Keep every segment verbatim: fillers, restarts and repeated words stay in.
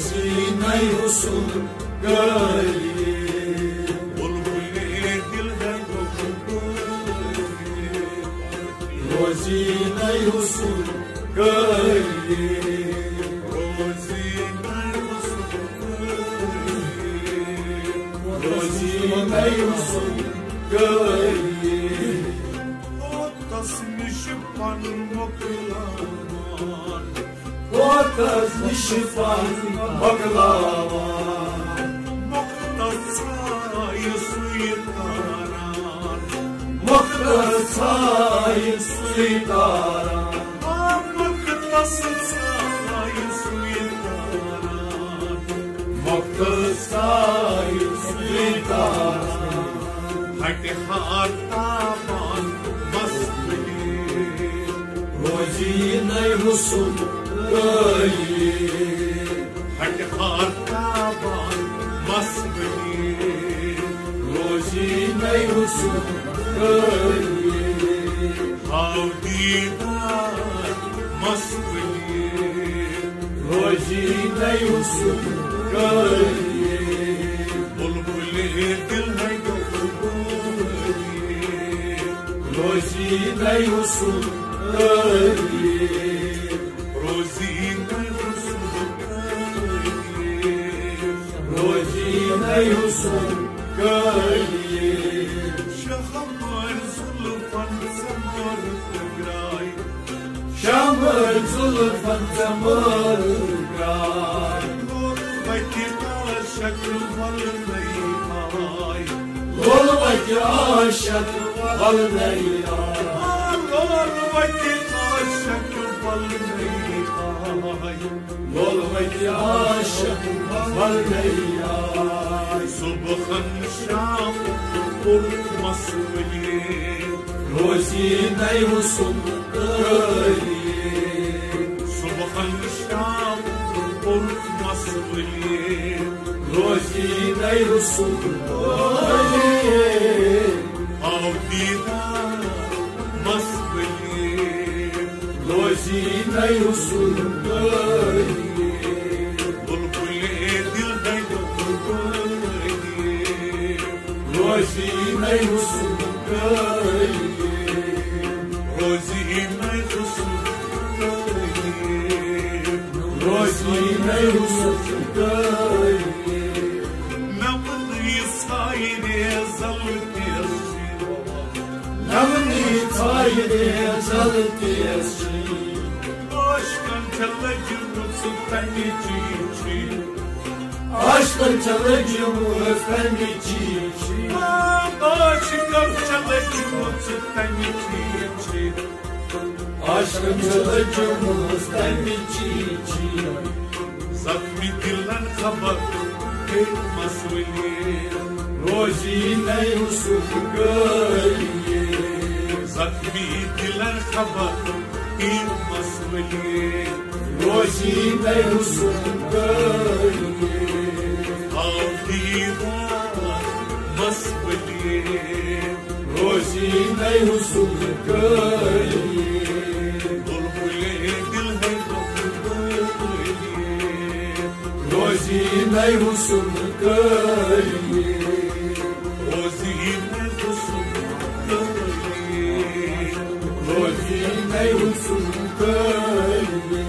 سینَے حسن گٲلی۔ بلبلِ دل ہے گفتگو۔ روزی نَے حسن گٲلی۔ روزی نَے حسن گٲلی۔ روزی نَے حسن گٲلی۔ ہوتس نِش پن مۄکلاوان۔ ہوتس نِش پن مۄکلاوان۔ مۄختس ژھایہِ سُے تاران۔ مۄختس ژھایہِ سُے تاران۔ آ، مۄختس ژھایہِ سُے تاران۔ مۄختس ژھایہِ سُے تاران۔ ہٹہِ ہار تابان مس ؤلی۔ روزی نَے حسن گٲلی۔ ہٹہِ ہار تابان مس ؤلی۔ روزی نَے حسن گٲلی۔ ہاو دیدار مس ؤلی۔ روزی نَے حسن گٲلی۔ بلبلِ دل ہے گفتگو۔ روزی نَے حسن گٲلی۔ روزی نَے حسن گٲلی۔ روزی نَے حسن گٲلی۔ شاہ ہموار زلفن سمار گراے۔ شاہ ہموار زلفن سمار گراے۔ لول وتہِ عاشق ولنَے آے۔ لول وتہِ عاشق ولنَے آے۔ آ، لول وتہِ عاشق ولنَے آے۔ لول وتہِ عاشق ولنَے آے۔ صبحن شام کوٚر مس ؤلی۔ روزی نَے حسن گٲلی۔ صبحن شام کوٚر مس ؤلی۔ روزی نَے حسن گٲلی۔ آو دیدار مس ؤلی۔ روزی نَے حسن گٲلی۔ بلبلِ دل ہے گفتگو۔ روزی نَے حسن گٲلی۔ روزی نَے حسن گٲلی۔ روزی نَے حسن گٲلی۔ نمنٕے سایرے زلتیس۔ نمنٕے سایرے زلتیس۔ عاشقن چھےٚ لٔجمٕژ تَمِچ چیٖچی۔ عاشقن چھےٚ لٔجمٕژ تَمِچ چیٖچی۔ آ، عاشقن چھےٚ لٔجمٕژ تَمِچ چیٖچی۔ عاشقن چھےٚ لٔجمٕژ تَمِچ چیٖچی۔ زخمی دلن خبر کٔرۍ مس ؤلی۔ روزی نَے حسن گٲلی۔ زخمی دلن خبر کٔرۍ مس ؤلی۔ روزی نَے حسن گٲلی۔ آو دیدار مس ؤلی۔ روزی نَے حسن گٲلی۔ بلبلِ دل ہے گفتگو۔ روزی نَے حسن گٲلی۔ روزی نَے حسن گٲلی۔ روزی نَے حسن گٲلی۔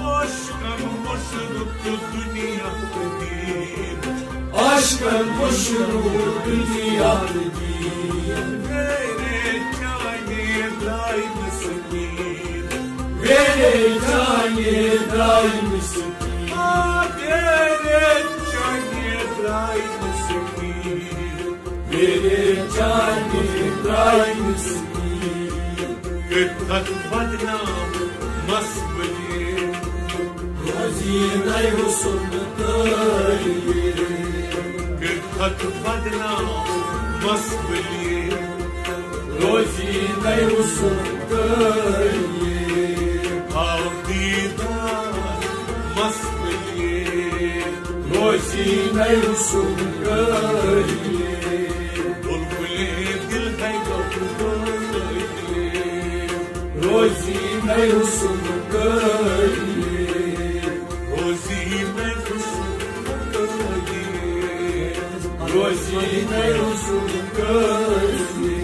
عاشقن مشرق دنیا دین۔ عاشقن مشرق دنیا دین۔ میرے جانے دائم سکین۔ میرے جانے دائم سکین۔ آ، میرے جانے دائم سکین۔ میرے جانے دائم سکین۔ کٔرۍ تَتھ بدنام مس ؤلی۔ روزی نَے حسن گٲلی۔ کٔرۍ تَتھ بدنام مس ؤلی۔ روزی نَے حسن گٲلی۔ آو دیدار مس ؤلی۔ روزی نَے حسن گٲلی۔ بلبلِ دل ہے گفتگو۔ روزی نَے حسن گٲلی۔ روزی نَے روزی نَیُن سُہ کٲری۔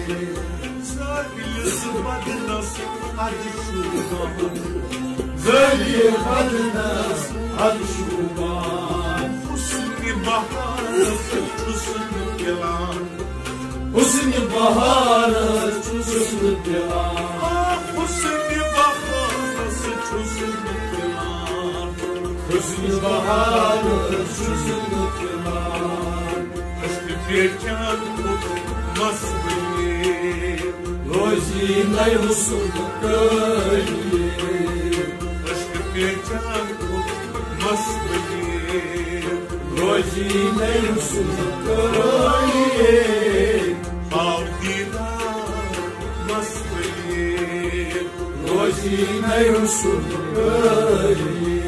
زٲوِلِس بدنس اَدٕ چھُ بہار۔ زٲوِلِس بدنس اَدٕ چھُ بہار۔ حُسنِ بہارس چھُس نہٕ پِلان۔ حُسنِ بہارس چھُس نہٕ پِلان۔ آ، حُسنِ بہارس چھُس نہٕ پِلان۔ حُسنِ بہارس چھُس نہٕ پِلان۔ عشقہٕ پیچان کھوٚت مَس ؤلِتھ۔ روزی نَیُن سُہ کٲری۔ عشقہٕ پیچان کھوٚت مَس ؤلِتھ۔ روزی نَیُن سُہ کٲری۔ آو دیٖدار مَس ؤلِتھ۔ روزی نَیُن سُہ کٲری۔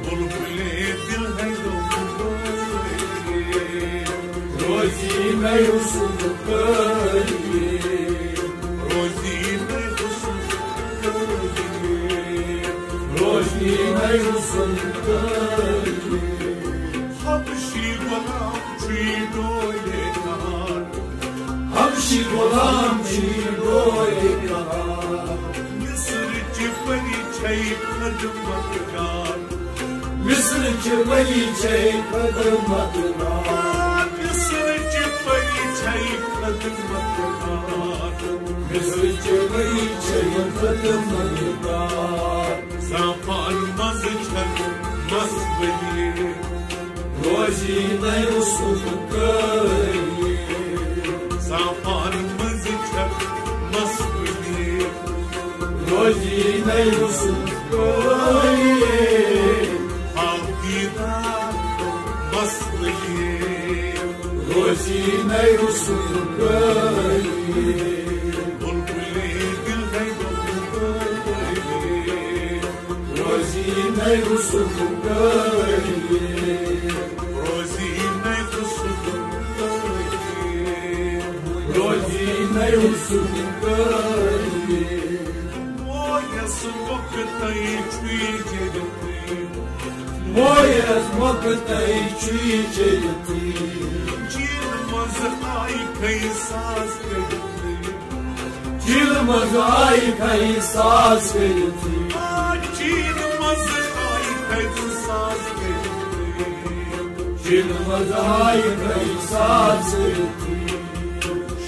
بُلبُلے دِل ہے گوٚو گُلزار۔ روزی نَیُن سُہ کٲری۔ روزی نَیُن سُہ کٲری۔ روزی نَیُن سُہ کٲری۔ حبشی غلام چھُے ڈولے کار۔ حبشی غلام چھُے ڈولے کار۔ مصرٕچ پری چھے خدمت گار۔ مصرٕچ پری چھے خدمت گار۔ مصرٕچ پری چھے خدمت گار۔ مصرٕچ پری چھے خدمت گار۔ زعفران منٛز چھکھ مَس ؤلِتھ۔ روزی نَیُن سُہ کٲری۔ زعفران منٛز چھکھ مَس ؤلِتھ۔ روزی نَیُن سُہ کٲری۔ آو دیٖدار مَس ؤلِتھ۔ روزی نَیُن سُہ کٲری۔ بُلبُلے دِل ہے گوٚو گُلزار۔ روزی نَیُن سُہ کٲری۔ روزی نَیُن سُہ کٲری۔ روزی نَیُن سُہ کٲری۔ مویَس مۄکھتَے چھُے جٔرِتٕے۔ مویَس مۄکھتَے چھُے جٔرِتٕے۔ چیٖنہٕ منٛز آیہِ کھَے ساز کٔرِتٕے۔ چیٖنہٕ منٛز آیہِ کھَے ساز کٔرِتٕے۔ آ، چیٖنہٕ منٛز آیہِ کھَے ساز کٔرِتٕے۔ چیٖنہٕ منٛز آیہِ کھَے ساز کٔرِتٕے۔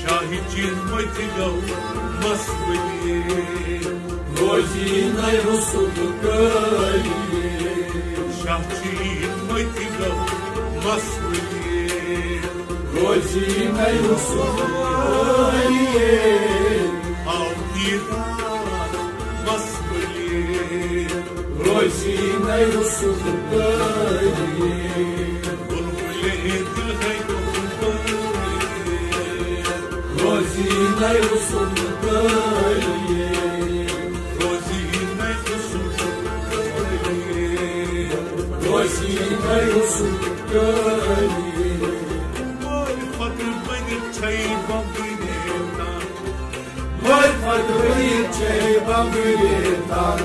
شاہہِ چیٖن مٔتۍ گوٚو مَس ؤلِتھ۔ روزی نَیُن سُہ کٲری۔ شاہ چیٖن مٔتۍ گوٚو مَس ؤلِتھ۔ روزی نَیُن سُہ کٲری۔ آو دیٖدار مَس ؤلِتھ۔ روزی نَیُن سُہ کٲری۔ بُلبُلے دِل ہے گوٚو گُلزار۔ روزی نَیُن سُہ کٲری۔ روزی نَیُن سُہ کٲری۔ روزی نَیُن سُہ کٲری۔ مٲلۍ پتہٕ بٔنِتھ چھَے بمبٕرِ تان۔ مٲلۍ پتہٕ بٔنِتھ چھَے بمبٕرِ تان۔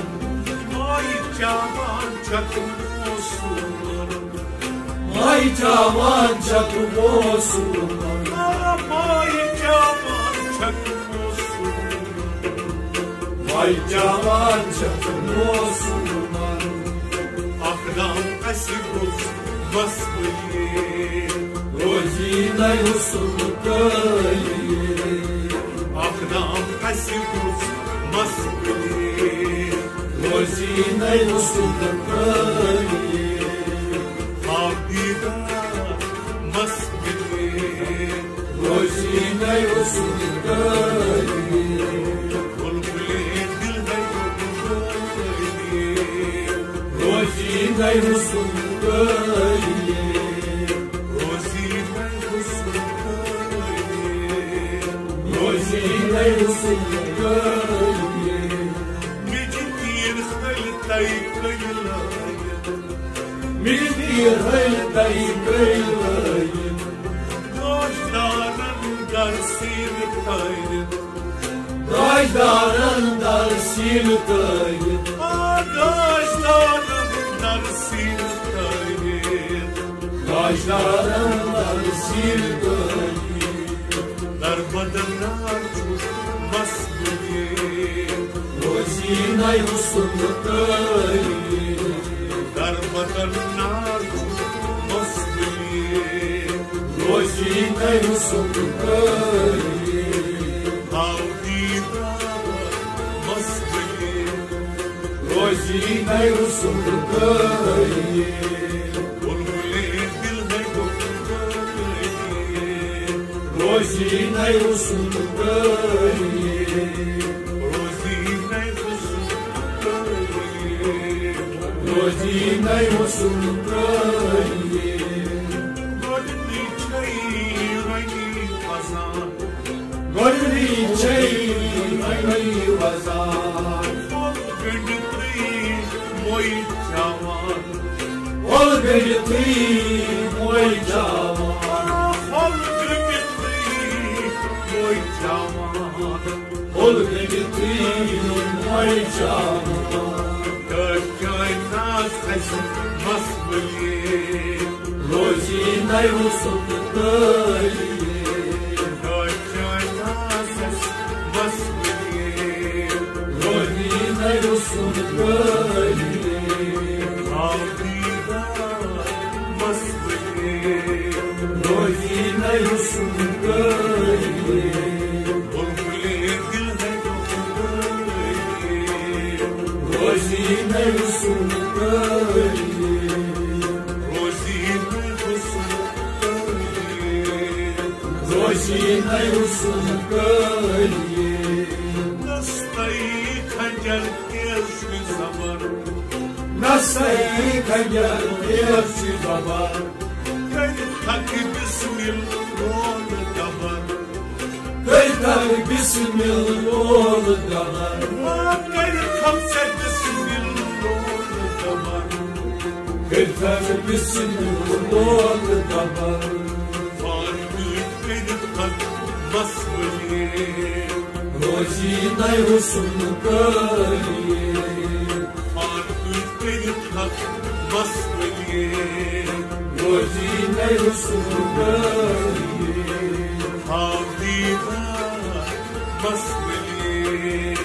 ماے چاوان چھَکھ موسوٗمَن۔ ماے چاوان چھَکھ موسوٗمَن۔ آ، ماے چاوان چھَکھ موسوٗمَن۔ ماے چاوان چھَکھ موسوٗمَن۔ اکھ دم اَسہِ گوٚژھ مَس ؤلِتھ۔ روزی نَیُن سُہ کٲری۔ اکھ دم اَسہِ گوٚژھ مَس ؤلِتھ۔ روزی نَیُن سُہ کٲری۔ آو دیٖدار مَس ؤلِتھ۔ روزی نَیُن سُہ کٲری۔ بُلبُلے دِل ہے گُلزار۔ روزی نَیُن سُہ کٲری۔ روزی نَیُن سُہ کٲری۔ روزی نَیُن سُہ کٲری۔ مےٚ چھِ تیٖر خٲلۍ تَے کٔلۍ لٲگِتھ۔ مےٚ چھِ تیٖر خٲلۍ تَے کٔلۍ لٲگِتھ۔ گوشدارن در سیٖنہٕ تھٲوِتھ۔ گوشدارن در سیٖنہٕ تھٲوِتھ۔ آ، گوشدارن در سیٖنہٕ تھٲوِتھ۔ تاجدارن در سیر گٲلی۔ در بدر نار چھُ مس ؤلِتھ۔ روزی نَے حُسن کٲلی۔ در بدر نار چھُ مس ؤلِتھ۔ روزی نَے حُسن کٲلی۔ ہاو دیدار مس ؤلِتھ۔ روزی نَے حُسن کٲلی۔ بلبلے دل ہے گفتگویے۔ روزی نَے حُسن کٲلی۔ روزی نَے حُسن کٲلی۔ روزی نَے حُسن کٲلی۔ گۄڈٕنِچ چھَے رنگی فضا۔ گۄڈٕنِچ چھَے رنگی فضا۔ پھۄل گٔنٛڈِتھٕے موے چاوان۔ پھۄل گٔنٛڈِتھٕے موے چاوان۔ پھۄل گٔنٛڈِتھٕے موے چاوان۔ پھۄل گٔنٛڈِتھٕے موے چاوان۔ ٹٲٹھۍ چٲنۍ ناز اَسہِ مس ؤلِتھ۔ روزی نَے حُسن کٲلی۔ ٹٲٹھۍ چٲنۍ ناز اَسہِ مس ؤلِتھ۔ روزی نَے حُسن کٲلی۔ ہاو دیدار مس ؤلِتھ۔ روزی نَے حُسن کٲلی۔ بلبلے دل ہے گفتگویے۔ روزی نَے حُسن کٲلی۔ روزی نَے حُسن کٲلی۔ روزی نَے حُسن کٲلی۔ نستَے خنجر تیز چھُ زبر۔ نستَے خنجر تیز چھُ زبر۔ کٔرِتھ ہٮ۪کہٕ بسمل لول دبر۔ کٔرِتھ ہٮ۪کہٕ بسمل لول دبر۔ آ، کٔرِتھ ہٮ۪کہٕ ژےٚ بسمل لول دبر۔ کٔرِتھ ہٮ۪کہٕ بسمل لول دبر۔ فارغٕے کٔرِتھ ہٮ۪کہٕ مس ؤلِتھ۔ روزی نَے حُسن کٲلی۔ فارغٕے کٔرِتھ ہٮ۪کہٕ مس ؤلِتھ۔ روزی نَے حُسن کٲلی۔ ہاو دیدار مس ؤلِتھ۔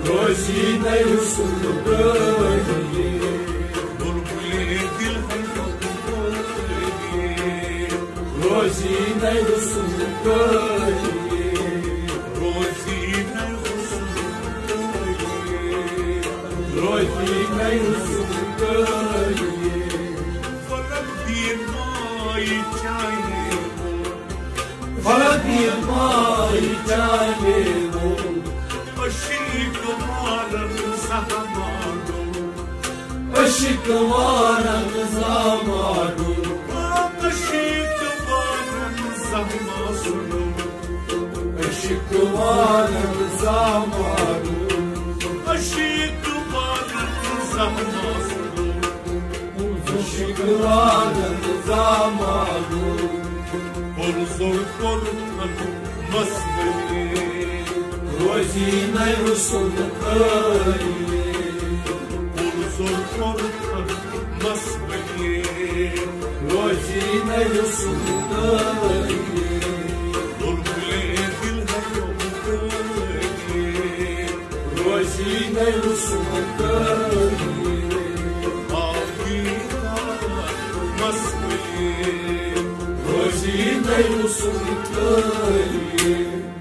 روزی نَے حُسن کٲلی۔ بلبلے دل ہے گفتگویے۔ روزی نَے حُسن کٲلی۔ روزی نَے حُسن کٲلی۔ روزی نَے حُسن کٲلی۔ فلک بیمائی چاہے وہ۔ فلک بیمائی چاہے وہ۔ عشیق وارن زہماڈو۔ عشیق وارن زہماڈو۔ عشیق وارن زہماسنو۔ عشیق وارن زہماڈو۔ عشیق وارن زہماسنو۔ عشیق وارن زہماڈو۔ پُرزور کوٚرُتھ مس ؤلِتھ۔ روزی نَے حُسن کٲلی۔ پُرزور کوٚرُتھ مس ؤلِتھ۔ روزی نَے حُسن کٲلی۔ بلبلے دل ہے گفتگویے۔ روزی نَے حُسن کٲلی۔ آو دیدار مس ؤلِتھ۔ روزی نَے حُسن کٲلی۔